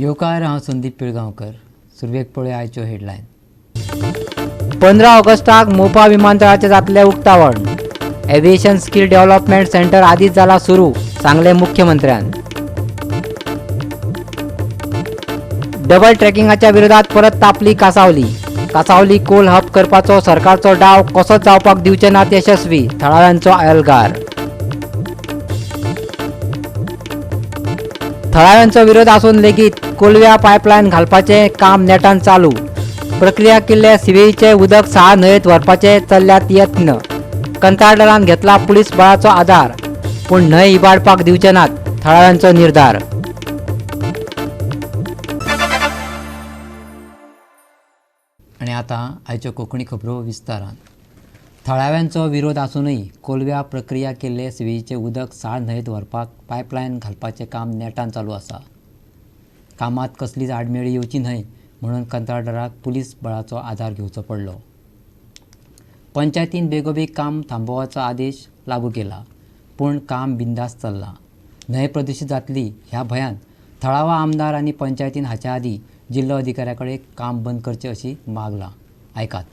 येवकार, हांव संदीप पिळगांवकर. सुरवेक पळय आयच्यो हेडलायन. 15 ऑगस्टाक मोपा विमानतळाचें जातलें उक्तावण. एव्हिएशन स्किल डेव्हलपमेंट सेंटर आदींच जाला सुरू, सांगलें मुख्यमंत्र्यान. डबल ट्रॅकिंगाच्या विरोधात परत तापली कासावली. कासावली कोल हब करपाचो सरकारचो डाव कसोच जावपाक दिवचे नात यशस्वी, थळाव्यांचो एल्गार. थळाव्यांचो विरोध आसून लेगीत कोलव्या पायपलायन घालपाचें काम नेटान चालू. प्रक्रिया केल्ले सिवेजीचें उदक साळ न्हंयेंत व्हरपाचे चल्ल्यात यत्न. कंत्राटदारान घेतला पुलीस बळाचो आदार, पूण न्हंय इबाडपाक दिवचे नात, थळाव्यांचो निर्धार. आनी आतां आयच्यो कोंकणी खबरो विस्तारान. थळाव्यांचो विरोध आसूनय कोलव्या प्रक्रिया केल्ले सिवेजीचें उदक साळ न्हंयेंत व्हरपाक पायपलायन घालपाचें काम नेटान चालू आसा. कामांत कसलीच आडमेळी येवची न्हय म्हणून कंत्राटदाराक पुलीस बळाचो आदार घेवचो पडलो. पंचायतीन बेगोबेग काम थांबोवपाचो आदेश लागू केला, पूण काम बिंदास चल्लां. न्हंय प्रदुशीत जातली ह्या भंयान थळावा आमदार आनी पंचायतीन हाच्या आदीं जिल्लो अधिकाऱ्या कडेन काम बंद करचें अशी मागलां. आयकात.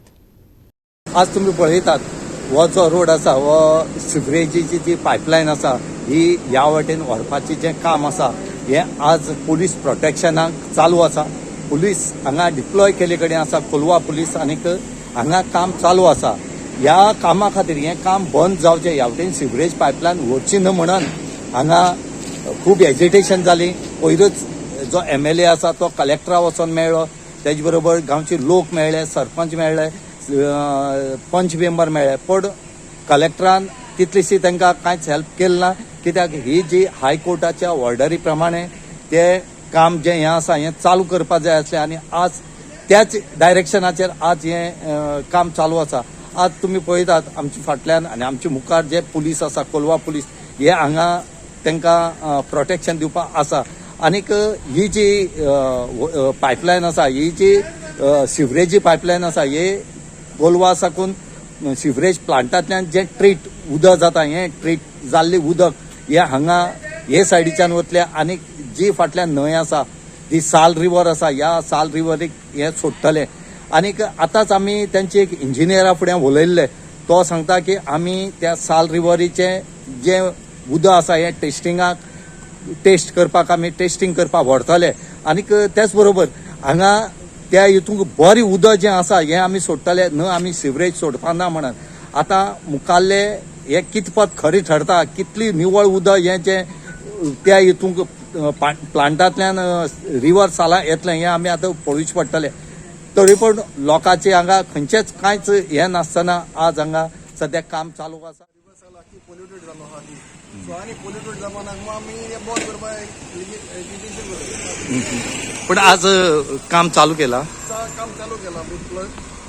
आज तुमी पळयतात हो जो रोड आसा हो सिवरेजीची जी पायपलायन आसा ही ह्या वाटेन व्हरपाचें जें काम आसा हें आज पुलीस प्रोटेक्शनाक चालू आसा. पुलीस हांगा डिप्लॉय केल्ले कडेन आसा, कोलवा पुलीस, आनीक हांगा काम चालू आसा. ह्या कामा खातीर हें काम बंद जावचें, ह्या वटेन सिवरेज पायपलायन व्हरची न्हय म्हणून हांगा खूब एजिटेशन जाली. पयरूच जो MLA आसा तो कलेक्टरा वचोन मेळ्ळो, तेजे बरोबर गांवचे लोक मेळ्ळे, सरपंच मेळ्ळे, पंच मेंबर मेळ्ळे, पूण कलेक्टरान तितलीशी तांकां कांयच हेल्प केली ना. कित्याक ही जी हायकोर्टाच्या ऑर्डरी प्रमाणे ते काम जें हें आसा हें चालू करपाक जाय आसलें आनी आज त्याच डायरेक्शनाचेर आज हें काम चालू आसा. आज तुमी पळयतात आमच्या फाटल्यान आनी आमच्या मुखार जे पुलीस आसा, कोलवा पुलीस, हे हांगा तांकां प्रोटेक्शन दिवपाक आसा. आनीक ही जी पायपलायन आसा, ही जी सिवरेजी पायपलायन आसा, हे कोलवा साकून सिवरेज प्लांटांतल्यान जें ट्रीट उदक जाता, हें ट्रीट जाल्लें उदक हे हांगा हे सायडीच्यान वतलें. आनी जी फाटल्यान न्हंय आसा ती साल रिवर आसा, ह्या साल रिवरीक हें सोडटलें. आनीक आतांच आमी तेंचे एक इंजिनियरा फुडें उलयल्ले, तो सांगता की आमी त्या साल रिवरीचें जें उदक आसा हें टेस्टिंगाक टेस्ट करपाक आमी टेस्टिंग करपाक व्हरतले. आनीक त्याच बरोबर हांगा त्या हितूंक बरें उदक जें आसा हें आमी सोडटले, न्हय आमी सिवरेज सोडपा ना म्हणून. आतां मुखाल्ले हें कितपत खरें ठरता, कितली निवळ उदक हें जें त्या हितूंक प्लांटांतल्यान रिवर साला येतलें हें आमी आतां पळोवचें पडटलें. तरी पण लोकांचे हांगा खंयचेच कांयच हें नासतना आज हांगा सद्याक काम चालू आसा. पोल्युटेड जालो आहा ती, सो आनी पोल्युटेड जावपाक आमी बंद करपाक एजिटेशन करता. पूण आज काम चालू केला, काम चालू केला विथ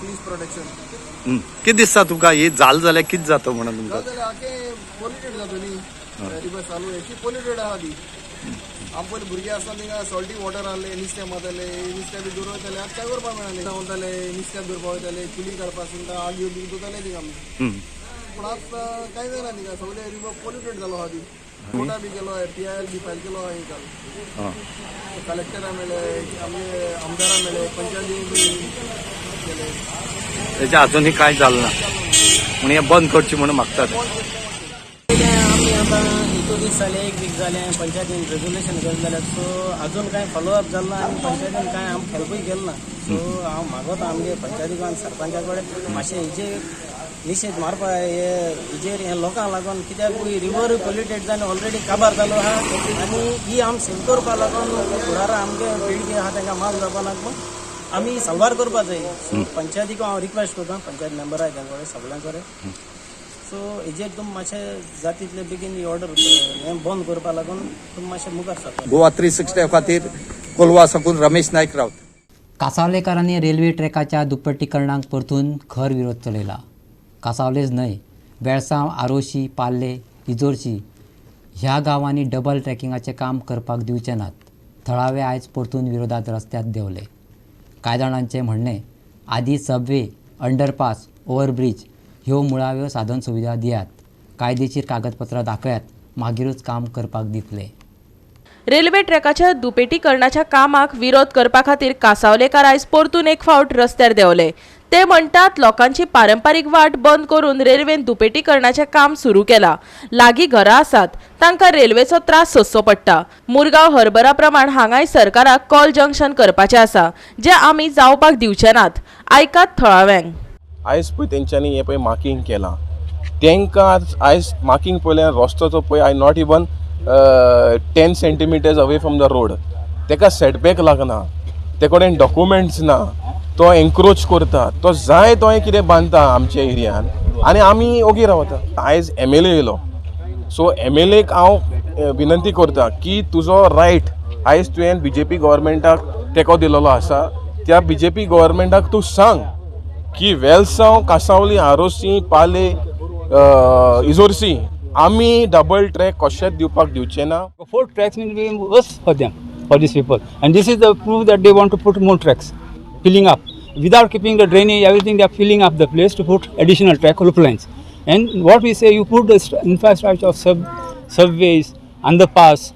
पुलीस प्रोटेक्शन. कितें दिसता तुमकां हे जालें जाल्यार कितें जाता म्हणून तुमकां? जाल्यार आखे पोल्युटेड जाता न्ही रिवर चालू, की पोल्युटेड आहा ती. आम पयलीं भुरगे आसतना थिंगा सॉल्टी वॉटर आहले, नुस्तें मारताले, नुस्तें बी दवरताले, आतां काय करपाक मेळना. वताले नुस्त्याक धरपाक वयताले, चुली काडपाक सुद्दां आगयो बी दवरताले थिंगा आमी. पूण आतां कांय जायना थिंगा, सगळे रिवर पोल्युटेड जालो आहा ती. कोर्टा बी गेलो, PIL बी फायल केलो आहा काल. कलेक्टरा मेळ्ळे, आमगे आमदारा मेळ्ळे, पंचायती बी केले. तेजें अजुनूय कांय जालें ना म्हणून हें बंद करचें म्हणून मागतात. आमी आतां इतू दीस जाले, एक वीक जालें पंचायतीन रेजोल्युशन केलें जाल्यार, सो अजून कांय फॉलोअप जालें ना आनी पंचायतीन कांय आमकां हेल्पूय केलें ना. सो हांव मागोता आमगे पंचायतीक आनी सरपंचा कडेन मातशें हेजेर निशेध मारपा, हे हेजेर हे लोकांक लागून, कित्याक रिवर पोल्युटेड जावन ऑलरेडी काबार जालो आहा आनी ही आम सेव करपा लागून फुडारा आमगे पिळगे आहा तांकां माल जावपा लागून आमी साल्वार करपा जाय. सो पंचायतीक हांव रिक्वेस्ट करता, पंचायत मेंबरा तांचे कडेन सगळ्यां कडेन, सो हेजेर तुमी मातशें जाता तितले बेगीन ही ऑर्डर हें बंद करपा लागून तुमी मातशें मुखार सरता. गोवा 360 खातीर कोलवा साकून रमेश नायक रावत. कासावलेकारांनी रेल्वे ट्रॅकाच्या दुप्पटीकरणाक परतून खर विरोध चलयला. कासावलेच न्हय, बेळसांव, आरोशी, पार्ले, इजोरशी ह्या गांवांनी डबल ट्रॅकिंगाचें काम करपाक दिवचे नात. थळावे आयज परतून विरोधात रस्त्यार देंवले. कांय जाणांचें म्हणणें, आदीं सबवे, अंडरपास, ओव्हरब्रीज ह्यो मुळाव्यो साधन सुविधा दियात, कायदेशीर कागदपत्रां दाखयात, मागीरूच काम करपाक दितले. रेल्वे ट्रॅकाच्या दुपेटीकरणाच्या कामाक विरोध करपा खातीर कासावलेकार आयज परतून एक फावट रस्त्यार देंवले. ते म्हणटात लोकांची पारंपारीक वाट बंद करून रेल्वेन दुपेटीकरणाचें काम सुरू केलां. लागीं घरां आसात तांकां रेल्वेचो त्रास सोंसचो पडटा. मुरगांव हरबरा प्रमाण हांगाय सरकाराक कॉल जंक्शन करपाचें आसा, जें आमी जावपाक दिवचे नात. आयकात थळाव्यांक. आयज पळय तेंच्यांनी हें पळय मार्कींग केलां, तांकां आयज मार्कींग पळयल्यार रस्तो जो पळय I not even 10 centimetres away from the road. ताका सेटबॅक लागना, ते कडेन डॉक्युमेंट्स ना, तो एन्क्रोच करता, तो जाय तो कितें बांदता आमच्या एरियान आनी आमी ओगी रावता. आयज एम एल ए येयलो, सो एम एल एक हांव विनंती करता की तुजो रायट आयज तुवें बीजेपी गव्हर्मेंटाक तेंको दिलेलो आसा, त्या बीजेपी गव्हर्मेंटाक तूं सांग की वेलसांव, कासावली, आरोसी, पाले, इजोर्सी आमी डबल ट्रॅक कशेंच दिवपाक दिवचे ना. 4 tracks will be worse for them, for these people, and this is the proof that they want to put more tracks, filling up without keeping the drainage, everything. They are filling up the place to put additional track loop lines. And what we say, you put the infrastructure of subways, underpass,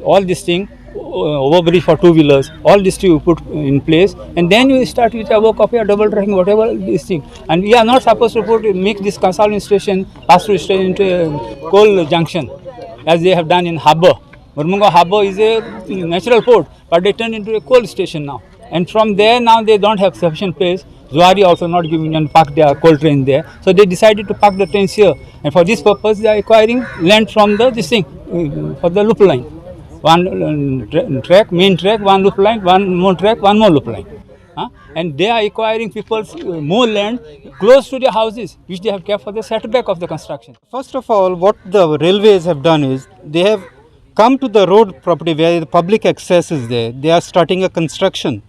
all this thing, overbridge for two wheelers, all this thing you put in place, and then you start with your work of your double tracking, whatever this thing. And we are not supposed to make this Cansaulim station, pass-through station into a coal junction, as they have done in harbour. Mormugao harbour is a natural port, but they turned into a coal station now. And from there now they don't have sufficient place. Zuari also not giving and park their coal train there. So they decided to park the trains here. And for this purpose they are acquiring land from the this thing, for the loop line. One track, main track, one loop line, one more track, one more loop line. And they are acquiring people's more land close to their houses, which they have kept for the setback of the construction. First of all, what the railways have done is they have come to the road property where the public access is there. They are starting a construction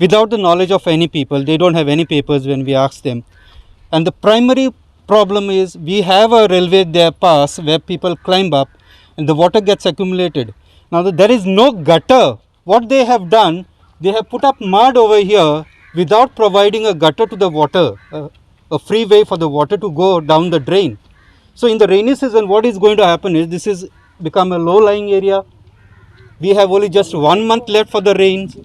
without the knowledge of any people. They don't have any papers when we ask them. And the primary problem is we have a railway there pass where people climb up and the water gets accumulated. Now there is no gutter. What they have done, they have put up mud over here without providing a gutter to the water, a free way for the water to go down the drain. So in the rainy season, what is going to happen is this is become a low-lying area. We have only just 1 month left for the rains.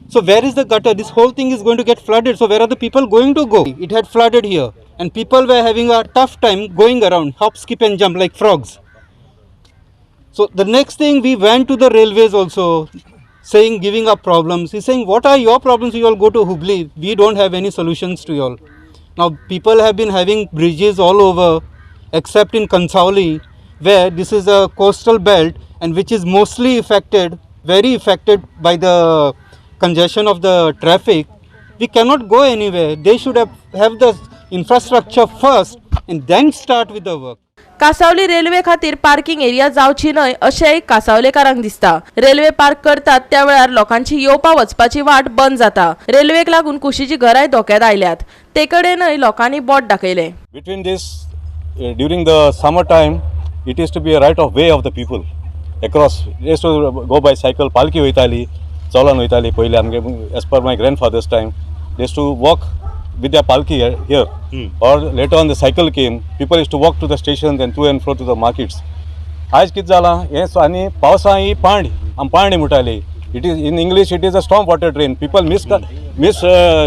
So where is the gutter? This whole thing is going to get flooded. So where are the people going to go? It had flooded here and people were having a tough time going around, hop, skip and jump like frogs. So the next thing, we went to the railways also, saying, giving up problems. He's saying, what are your problems? You all go to Hubli. We don't have any solutions to you all. Now people have been having bridges all over, except in Cansaulim, where this is a coastal belt and which is mostly affected, very affected by the congestion of the traffic. We cannot go anywhere. They should have the infrastructure first and then start with the work. Cansaulim railway खातीर parking area जावची न्हय अशेंय कासावलेकारांक दिसता. Railway park करतात त्या वेळार लोकांची येवपा वचपाची वाट बंद जाता. रेल्वेक लागून कुशीची घरांय धोक्यात आयल्यात. ते कडेनय लोकांनी बोट दाखयलें. Between this during the summer time it is to be a right of way of the people across. Is to go by cycle. पालकी वयताली, चलोन वयताली पयलीं आमगे, as per my grandfather's time they to walk with their palki here. Or later on the cycle came, people used to walk to the station and to and fro to the markets. आज कितें जालां हें आनी पावसा ही पाणी, आमी पाणी म्हणटाली. It is in English it is a storm water drain. People miss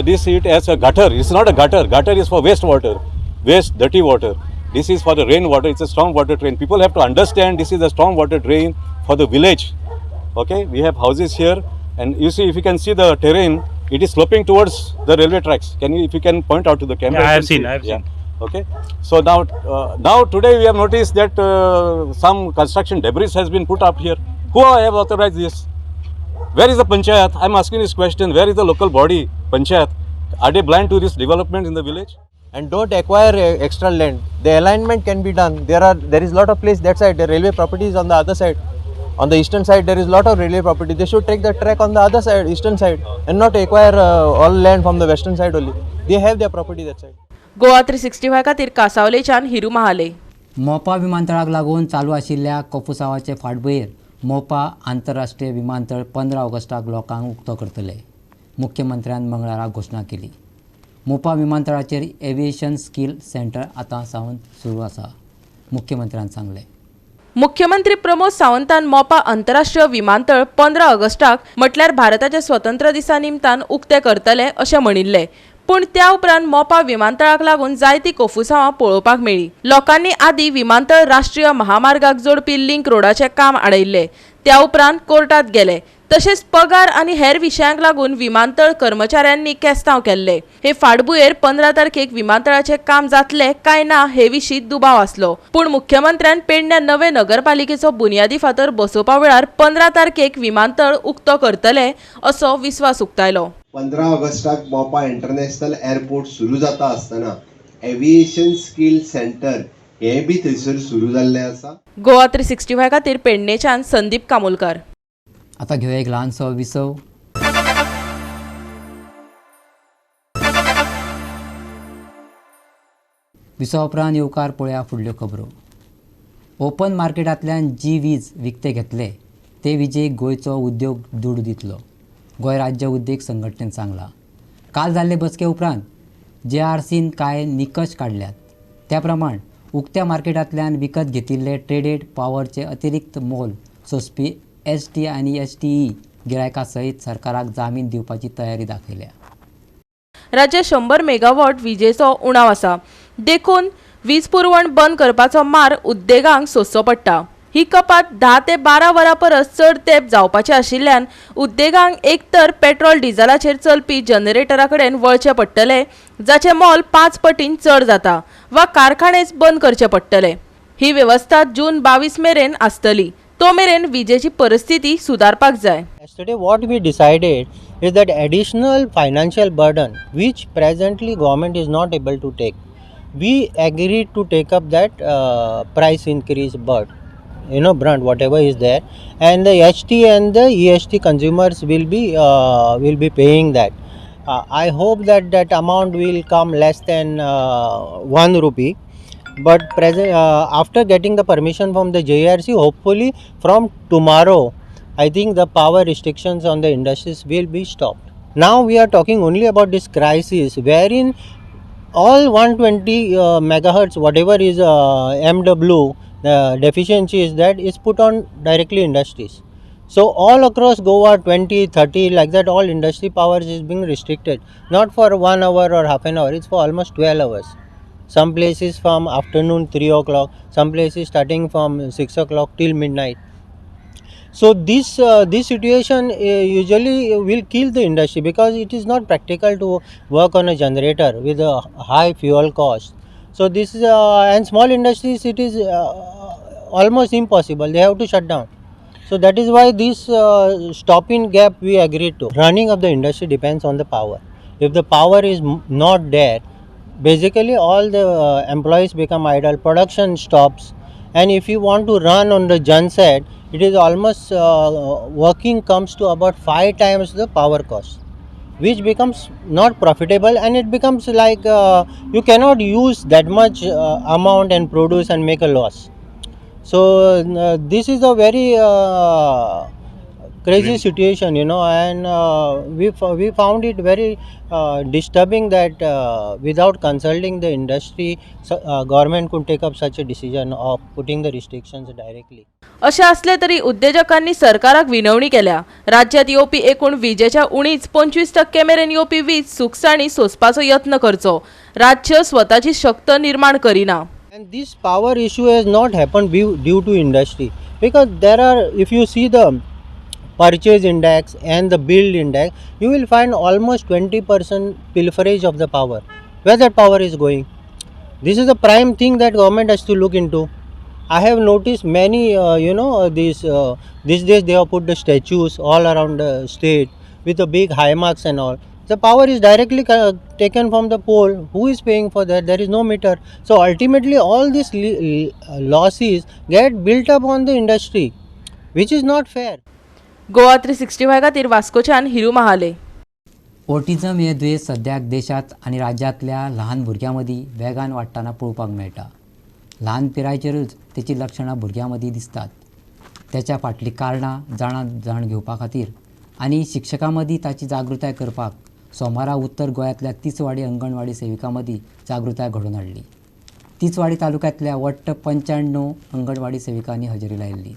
this it as a gutter. It's not a gutter. Gutter is for waste water, waste dirty water. This is for the rain water. It's a storm water drain. People have to understand this is a storm water drain for the village. Okay, we have houses here and you see, if you can see the terrain, it is sloping towards the railway tracks. Can you, if you can point out to the camera? Yeah, I have seen. I have seen. Okay. So now, now today we have noticed that some construction debris has been put up here. Who have authorized this? Where is the panchayat? I am asking this question. Where is the local body, panchayat? Are they blind to this development in the village? And don't acquire extra land. The alignment can be done. There is lot of place that side. The railway property is on the other side. On the eastern side, there is lot of railway property. They should take the track on the other side, eastern side, and not acquire all land from the western side only. They have their property that side. Goa 365 खातीर कासावलेच्यान हिरू महाले. मोपा विमानतळाक लागून चालू आशिल्ल्या कोफुसावाचे फाटभुंयेर मोपा आंतरराष्ट्रीय विमानतळ 15 ऑगस्टाक लोकांक उक्तो करतले. मुख्यमंत्र्यान मंगळारा घोशणा केली. मोपा विमानतळाचेर एव्हिएशन स्कील सेंटर आतां सावन सुरू आसा, मुख्यमंत्र्यान सांगलें. मुख्यमंत्री प्रमोद सावंतान मोपा आंतरराष्ट्रीय विमानतळ 15 ऑगस्टाक म्हटल्यार भारताच्या स्वतंत्र दिसा निमतान उक्ते करतले अशें म्हणिल्लें. पूण त्या उपरांत मोपा विमानतळाक लागून जायती कोफुसांवां पळोवपाक मेळ्ळी. लोकांनी आदी विमानतळ राष्ट्रीय महामार्गाक जोडपी लिंक रोडाचें काम आडयल्लें. त्या उपरांत कोर्टात गेले. तशेंच पगार आनी हेर विशयांक लागून विमानतळ कर्मचाऱ्यांनी केस्तांव केल्ले. हे फाटभुंयेर 15 तारखेक विमानतळाचें काम जातलें काय ना हे विशीं दुबाव आसलो. पूण मुख्यमंत्र्यान पेडण्या नवे नगरपालिकेचो बुनियादी फातर बसोवपा वेळार 15 तारखेक विमानतळ उक्तो करतले असो विस्वास उक्तायलो. 15 ऑगस्टाक मोपा इंटरनॅशनल एअरपोर्ट सुरू जाता आसतना एव्हिएशन स्कील सेंटर हें बी थंयसर सुरू जाल्लें आसा. गोवा 365 खातीर पेडणेच्यान संदीप कामोलकर. आता घेऊया एक लहानसो विसव. विसवा उपरांत येवकार पळया फुडल्यो खबरो. ओपन मार्केटांतल्यान जी वीज विकते घेतले ते विजेक गोंयचो उद्योग दुडू दितलो, गोंय राज्य उद्देग संघटनेन सांगलां. काल जाल्ले बसके उपरांत JRCन कांय निकश काडल्यात. त्या प्रमाण उक्त्या मार्केटांतल्यान विकत घेतिल्ले ट्रेडेड पावरचे अतिरिक्त मोल सोंसपी ST आनी STE गिरायकां सयत सरकाराक जामीन दिवपाची तयारी दाखयल्या. राज्यात 100 मेगावॉट विजेचो उणाव आसा, देखून वीज पुरवण बंद करपाचो मार उद्देगांक सोंसचो पडटा. ही कपात 10 ते 12 वरां परस चड तेंप जावपाचें आशिल्ल्यान उद्देगांक एक तर पेट्रोल डिझलाचेर चलपी जनरेटरा कडेन वळचें पडटलें, जाचें मोल 5 पटीन चड जाता, वा कारखानेच बंद करचे पडटले. ही वेवस्था जून 22 मेरेन आसतली. तो मेरेन विजेची परिस्थिती सुदारपाक जाय. Yesterday what we decided is that additional financial burden which presently government is not able to take, we agreed to take up that price increase but you know brand whatever is there, and the HT and the EST consumers will be paying that. I hope that that amount will come less than 1 rupee. But present, after getting the permission from the JRC, hopefully from tomorrow, I think the power restrictions on the industries will be stopped. Now we are talking only about this crisis wherein all 120 megahertz, whatever is MW, the deficiency is that is put on directly industries. So all across Goa 20, 30 like that, all industry powers is being restricted. Not for 1 hour or half an hour, it's for almost 12 hours. Some places from afternoon 3 o'clock, some places starting from 6 o'clock till midnight. So this situation usually will kill the industry because it is not practical to work on a generator with a high fuel cost. So this is and small industries it is almost impossible, they have to shut down. So that is why this stopping gap we agreed to. Running of the industry depends on the power. If the power is not there, basically all the employees become idle, production stops, and if you want to run on the genset, it is almost working comes to about 5 times the power cost, which becomes not profitable, and it becomes like you cannot use that much amount and produce and make a loss. So this is a very crazy situation, you know, and we found it very disturbing that without consulting the industry, government could take up such a decision of putting the restrictions directly. अशें आसलें तरी उद्देजकांनी सरकाराक विनवणी केल्या. राज्यात येवपी एकूण विजेच्या उणीच 25% मेरेन येवपी वीज सुकसाणी सोंसपाचो यत्न करचो. राज्य स्वताची शक्त निर्माण करिना. And this power issue has not happened due to industry, because there are, if you see the purchase index and the build index, you will find almost 20% pilferage of the power. Where that power is going? This is the prime thing that government has to look into. I have noticed many, these days they have put the statues all around the state with the big high marks and all. The power is directly taken from the pole. Who is paying for that? There is no meter. So ultimately all these losses get built up on the industry, which is not fair. Goa 365 खातीर वास्कोच्यान Hiru Mahale. Autism हे दुयेंस सद्याक देशांत आनी राज्यांतल्या ल्हान भुरग्यां मदीं वेगान वाडटना पळोवपाक मेळटा. ल्हान पिरायेचेरूच तेची लक्षणां भुरग्यां मदीं दिसतात. तेच्या फाटलीं कारणां जाण घेवपा खातीर आनी शिक्षकां मदीं ताची जागृताय करपाक सोमारा उत्तर गोंयांतल्या तिसवाडी अंगणवाडी सेविकां मदीं जागृताय घडोवन हाडली. तिसवाडी तालुक्यांतल्या वट्ट 95 अंगणवाडी सेविकांनी हजेरी लायिल्ली.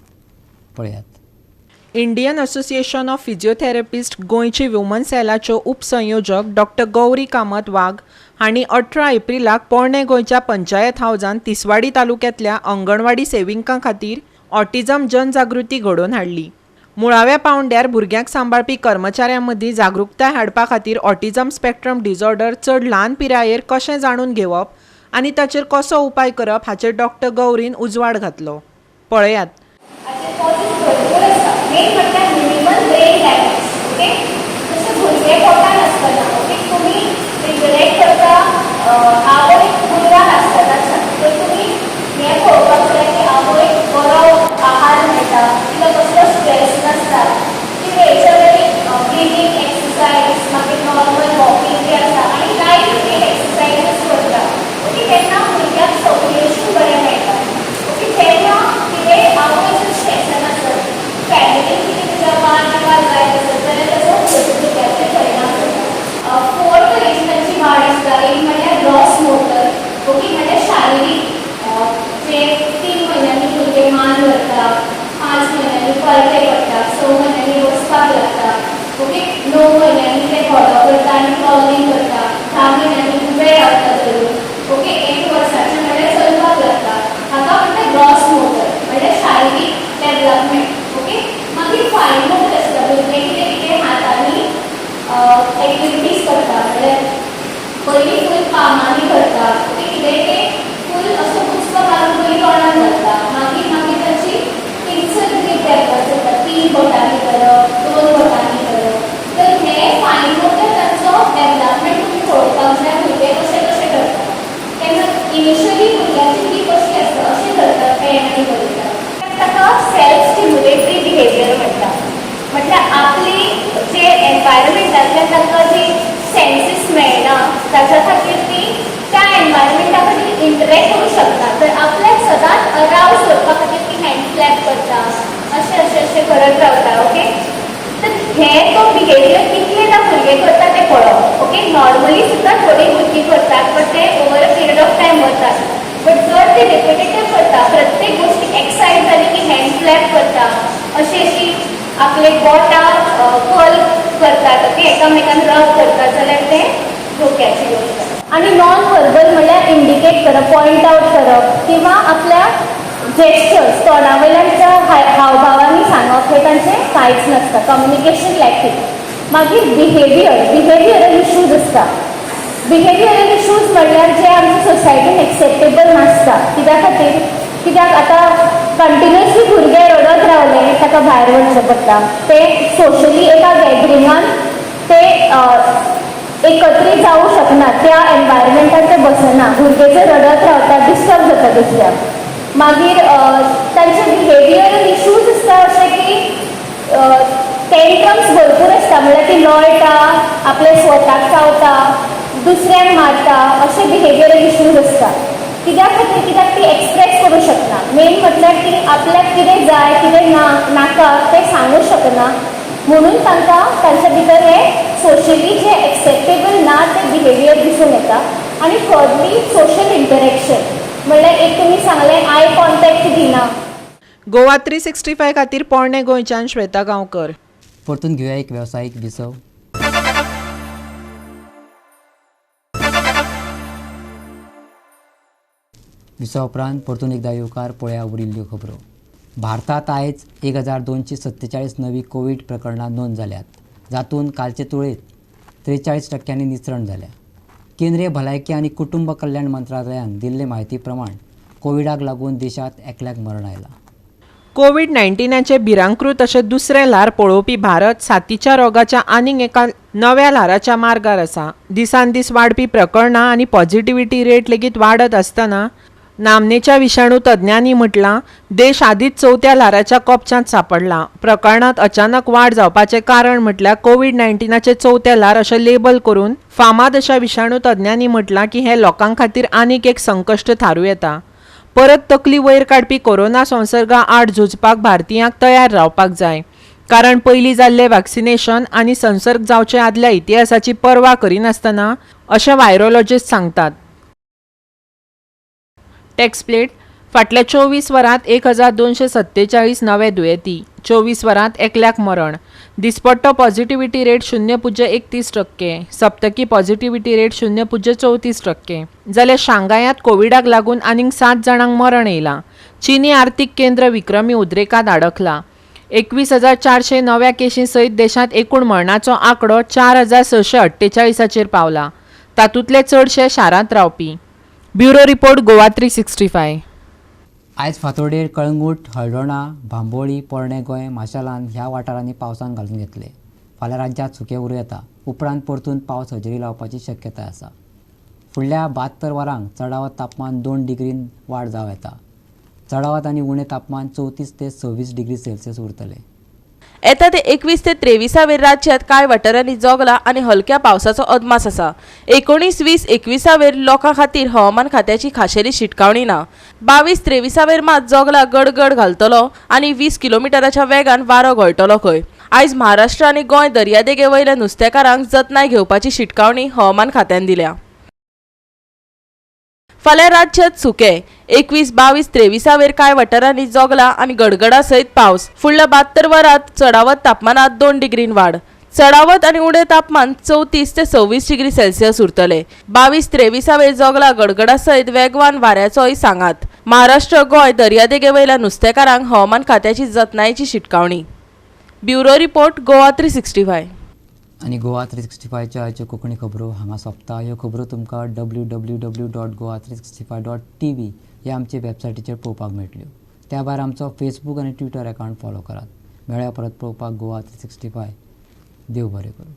पळयात. इंडियन असोसिएशन ऑफ फिजिओथेरपिस्ट गोंयची वुमन सेलाच्यो उपसंयोजक डॉक्टर गौरी कामत वाघ हांणी 18 एप्रिलाक पोरणे गोंयच्या पंचायत हावजान तिसवाडी तालुक्यांतल्या अंगणवाडी सेविकां खातीर ऑटिझम जनजागृती घडोवन हाडली. मुळाव्या पावंड्यार भुरग्यांक सांबाळपी कर्मचाऱ्यां मदीं जागृताय हाडपा खातीर ऑटिझम स्पेक्ट्रम डिसऑर्डर चड ल्हान पिरायेर कशें जाणून घेवप आनी ताचेर कसो उपाय करप हाचेर डॉक्टर गौरीन उजवाड घातलो. पळयात. मेन म्हटल्यार मिनिमल ब्रेन डॅमेज. ओके, जशें भुरगें पोटान आसतना, ओके, तुमी रिजरेक्ट करता आवय उदकान आसतनाच्यान, तर तुमी हें पळोवपाक जाय की आवयक बरो आहार मेळटा, तिका कसलो स्ट्रेस नासता, ती वेळच्या वेळी ब्रिदींग एक्सरसायज, मागीर नॉर्मल वॉकींग बी आसता आनी लायट वेट एक्सरसायजीस करता. ओके, तेन्ना भुरग्याक सर्क्युलेशन बरें मेळटा. ओके, तेन्ना कितें आवय जर स्ट्रेसान आसत, फॅमिलीन कितें तुज्या वाद विवाद जायत आसत जाल्यार ताचो भुरग्याचेर परिणाम जाता. 4 तरेची तांची वाड आसता. एक म्हणल्यार ग्रॉस मोटर, ओके, म्हणल्यार शारिरीक, जे 3 म्हयन्यांनी भुरगें मान व्हरता, 5 म्हयन्यांनी परते पडटा, 6 म्हयन्यांनी बसपाक लागता, ओके, 9 म्हयन्यांनी ते घोडो करता आनी क्रॉलिंग करता, 10 म्हयन्यांनी उबे रावता धरून, ओके, 1 वर्साचें म्हणल्यार चलपाक लागता. हाका म्हणटा ग्रॉस मोटर, म्हणल्यार शारिरीक डेवलपमेंट. ओके, मागीर फायन मोटर आसता, भुरगें कितें कितें हातांनी एक्टिविटीज करता, म्हणल्यार पयलीं फूल पामांनी करता, ओके, कितें तें फूल अशें बुचको मारून पयलीं तोंडान घालता, मागीर मागीर तांची पिन्सर ग्रीप डेवलप जाता, 3 बोटांनी करप, 2 बोटांनी करप. तर हें फायन मोटर तांचो डेवलपमेंट तुमी पळोवपाक जाय, भुरगे कशें कशें करता. तेन्ना इनिशियली भुरग्यांची ती कशी आसता अशें करतात, पेन आनी बरयतात. ताका सेल्फ स्टिम्युलेटरी बिहेवियर म्हणटा, म्हटल्यार आपली जे एनवायरमेंटांतल्यान तांकां जी सेन्सीस मेळना ताच्या खातीर ती त्या एनवायरमेंटा खातीर इंटरेक्ट करूं शकना, तर आपल्याक सदांच अरावज दवरपा खातीर ती हँड क्लॅप करता, अशें अशें अशें करत रावता. ओके, तर हें तो बिहेवियर कितलेदां भुरगे करता तें पळोवप. ओके, नॉर्मली सुद्दां थोडीं भुरगीं करतात, बट ते over a period of time वतात. बट जर ते रिपिटेटीव करता, प्रत्येक गोश्टीक एक्सायट जाली की हँड क्लॅप करता, अशी अशी आपले बोटां कर्ल करतात, ओके, एकामेकान रब करतात, जाल्यार तें धोक्याची गोश्ट. आनी नॉन वर्बल म्हणल्यार इंडिकेट करप, पॉयंट आवट करप किंवा आपल्या जेस्चर्स, तोंडा वयल्यान त्या हावभावांनी सांगप, हें तांचें कांयच नासता, कम्युनिकेशन लॅकींग. मागीर बिहेवियरल इश्यूज आसता. बिहेवियरल इश्यूज म्हणल्यार जे आमच्या सोसायटीन एक्सेप्टेबल नासता. कित्या खातीर? कित्याक आतां कंटिन्युअसली भुरगें रडत रावलें, ताका भायर वचचें पडटा, ते सोशली एका गॅदरिंगान ते एकत्रीत जावूं शकना, त्या एनवायरमेंटान ते बसना, भुरगें जर रडत रावता डिस्टर्ब जाता दुसऱ्याक. मागीर तांचे बिहेवियरल इश्यूज आसता अशें की टेंट्रम्स भरपूर आसता, म्हणल्यार ती लोळटा, आपल्या स्वताक चावता, दुसऱ्यांक मारता, अशे बिहेवियरल इश्यूज आसता. कित्या खातीर? कित्याक ती एक्सप्रेस करूं शकना. मेन म्हटल्यार ती आपल्याक कितें जाय कितें ना नाका तें सांगूं शकना, म्हणून तांकां तांच्या भितर हे सोशली जे एक्सेप्टेबल ना ते बिहेवियर दिसून येता. आनी थर्डली सोशल इंटरेक्शन, म्हणल्यार एक तुमी सांगलें आय कॉन्टेक्ट दिना. गोवा 365 खातीर पोरणे गोंयच्यान श्वेता गांवकर. परतून घेवया एक वेवसायीक विसव. विसवा उपरांत परतून एकदा येवकार. पळया उरिल्ल्यो खबरो. भारतांत आयज 1247 नवी कोवीड प्रकरणां नोंद जाल्यात, जातूंत कालचे तुळेंत 43% निसरण जाल्या. केंद्रीय भलायकी आनी कुटुंब कल्याण मंत्रालयान दिल्ले म्हायती प्रमाण कोविडाक लागून देशांत एकल्याक मरण आयलां. कोवीड-19 भिरांकृत अशें दुसरें ल्हार पळोवपी भारत साथीच्या रोगाच्या आनीक एका नव्या ल्हाराच्या मार्गार आसा. दिसान दीस वाडपी प्रकरणां आनी पॉझिटिव्हिटी रेट लेगीत वाडत आसतना नामनेच्या विशाणू तज्ञांनी म्हटलां, देश आदींच चवथ्या ल्हाराच्या कोपच्यांत सांपडला. प्रकरणांत अचानक वाड जावपाचें कारण म्हटल्यार कोवीड-19 चवथें ल्हार अशें लेबल करून फामाद अशा विशाणू तज्ञांनी म्हटलां की हें लोकां खातीर आनीक एक संकश्ट थारूं येता. परत तकली वयर काडपी कोरोना संसर्गा आड झुजपाक भारतीयांक तयार रावपाक जाय, कारण पयलीं जाल्लें वॅक्सिनेशन आनी संसर्ग जावचे आदल्या इतिहासाची पर्वा करिनासतना अशें व्हायरोलॉजिस्ट सांगतात. टॅक्स प्लेट फाटल्या 24 वरांत 1247 नवे दुयेंती, 24 वरांत एकल्याक मरण. दिसपट्टो पॉझिटिव्हिटी रेट 0.31%, सप्तकी पॉझिटिव्हिटी रेट 0.34%. जाल्यार शांघायांत कोविडाक लागून आनीक 7 जाणांक मरण येयलां. चीनी आर्थीक केंद्र विक्रमी उद्रेकांत आडकलां. 21,400 नव्या केशी सयत देशांत एकूण मरणाचो आंकडो 4648 पावला. तातूंतले चडशे शारांत रावपी. Bureau report, Goa 365. आयज फांतोडेर कळंगूट, हळदोणा, बांबोळी, पोरणें गोंय, माशेलान ह्या वाठारांनी पावसान घालून घेतले. फाल्यां राज्यांत सुकें उरूं येता. उपरांत परतून पावस हजेरी लावपाची शक्यताय आसा. फुडल्या 72 वरांक चडावत तापमान 2 डिग्रीन वाड जावं येता. चडावत आनी उणें तापमान 34 ते 26 डिग्री सेल्सियस उरतलें. येता ते 21 ते 23 राज्यात कांय वाठारांनी जोगला आनी हलक्या पावसाचो अदमास आसा. 19, 20, 21 लोकां खातीर हवामान खात्याची खाशेली शिटकावणी ना. 22, 23 मात जोगला गडगड घालतलो आनी 20 किलोमिटराच्या वेगान वारो घोळटलो खंय. आयज महाराष्ट्र आनी गोंय दर्यादेगे वयल्या नुस्तेकारांक जतनाय घेवपाची शिटकावणी हवामान खात्यान दिल्या. फाल्यां राज्यात सुकें. 21, 22, 23 कांय वाठारांनी जोगला आनी गडगडा सयत पावस. फुडल्या 72 वरांत चडावत तापमानांत 2 डिग्रीन वाड. चडावत आनी उणें तापमान 34 ते 26 डिग्री सेल्सियस उरतले. 22, 23 जोगला गडगडा सयत वेगवान वाऱ्याचोय सांगात. महाराष्ट्र, गोंय दर्यादेगे वयल्या नुस्तेकारांक हवामान खात्याची जतनायेची शिटकावणी. Bureau report, Goa 365. आनी गोवा 365च्यो आयच्यो कोंकणी खबरो हांगा सोंपता. ह्यो खबरो तुमकां www.goa365.tv ह्या आमचे वेबसायटीचेर पळोवपाक मेळटल्यो. त्या भायर आमचो फेसबूक आनी ट्विटर अकावंट फॉलो करात. मेळ्या परत पळोवपाक गोवा 365. देव बरें करूं.